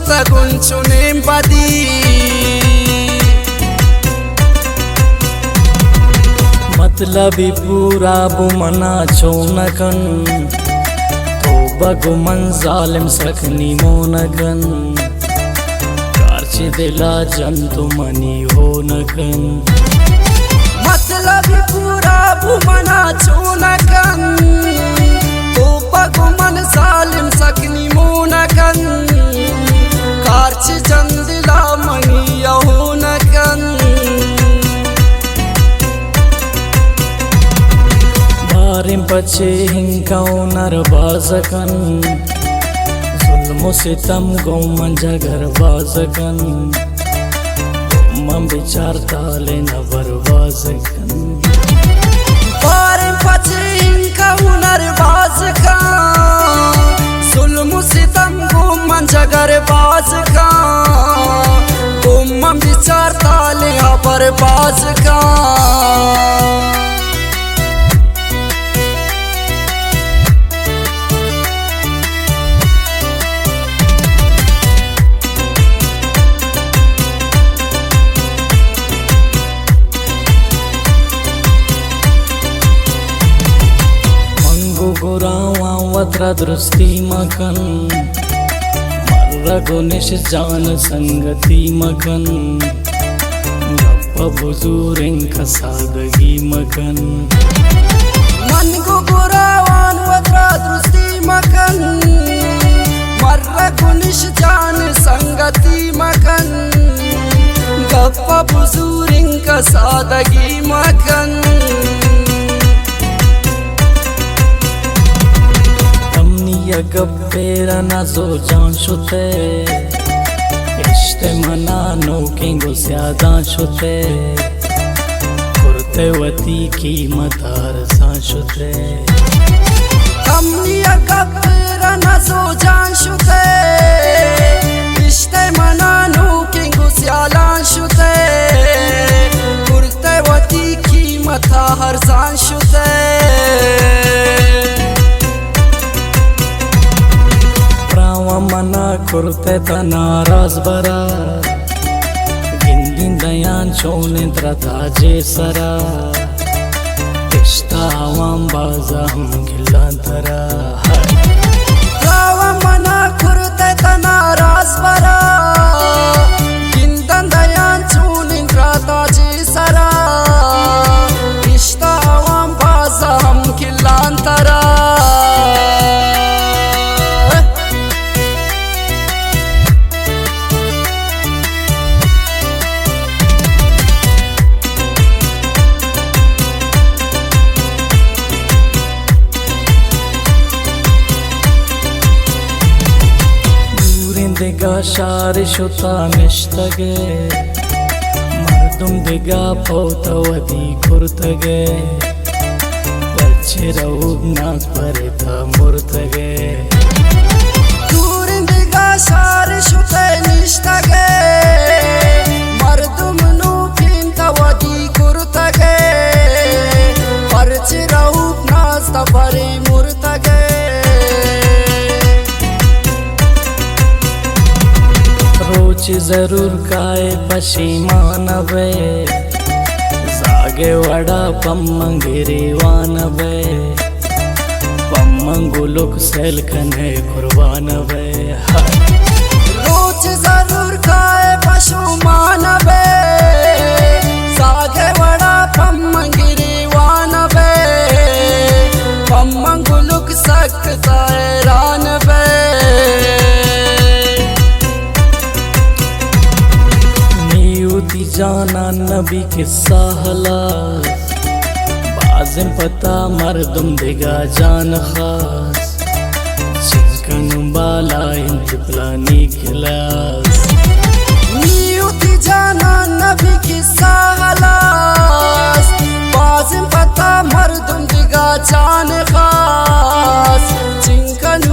تگن چنین بدی۔ مطلبی پورا بو منا چون کن، تو بگو من ظالم سک نیمون کن۔ کارچی دلا جن تو منی ہو نکن۔ مطلب پورا بو منا چون کن، تو بگو من ظالم سک نیمون کن۔ کارچی جن دلا منی ہو نکن۔ باریں پچے ہنکا ہنر باز کن، ظلم و ستم گوں من جگر باز کن۔ من بچار تالے نبر باز کن۔ باریں پچے ہنکا ہنر باز کن، ظلم و ستم گوں من جگر باز کن۔ گوں من بچار تالے ہبر باز کن۔ من گوں گراواں وترا درستی مکن، مرگ و نش جان سنگتی مکن۔ گپ بزوریں کسادگی مکن۔ من گوں گراوان وترا درستی مکن، مرگ و نش جان سنگتی مکن۔ گپ بزوریں کسادگی مکن۔ کمنی ء گپے را نزو جان شتے، اشتے منا نوکیں گو سیادان شتے، کرتے وتی قیمت ارزان شتے۔ کمنی ء گپے را نزو جان شتے، اشتے منا نوکیں گو سیالان شتے، کرتے وتی قیمت ارزان شتے۔ پراواں منا کرتے تا ناراض برا، گندین دیان چونیں ترا تاجے سرا۔ اشتاوان باز ہم گلان ترا۔ پراواں منا کرتے تا ناراض برا، گندین دیان چونیں ترا تاجے سرا۔ اشتاوان باز ہم گلان ترا۔ دوریں دگہ شار شتا نشتگے، مردم دگہ پوت ودی کرتگے۔ پرچے رؤگ ناز پرتا مرتگے۔ دوریں دگہ شار شتے نشتگے، مردم نوکیں تا ودی کرتگے۔ پرچے رؤگ ناز تا پرے مرتگے۔ روچ ضرور کائے پشیمان بے، زاگے وڑا پمن گریوان بے، پمن گلوک سیل کنے قربان بے۔ روچ ضرور کائے پشومان بے، زاگے وڑا پمن گریوان بے، پمن گلوک سک تا حیران بے۔ نی وتی جانان نبی قصہ ہلاس، بازیں پتا مردم دگہ جان خاص۔ چنکن بالا انت پلانی کلاس۔ نی وتی جانان نبی قصہ ہلاس، بازیں پتا مردم دگہ جان خاص۔ چنکن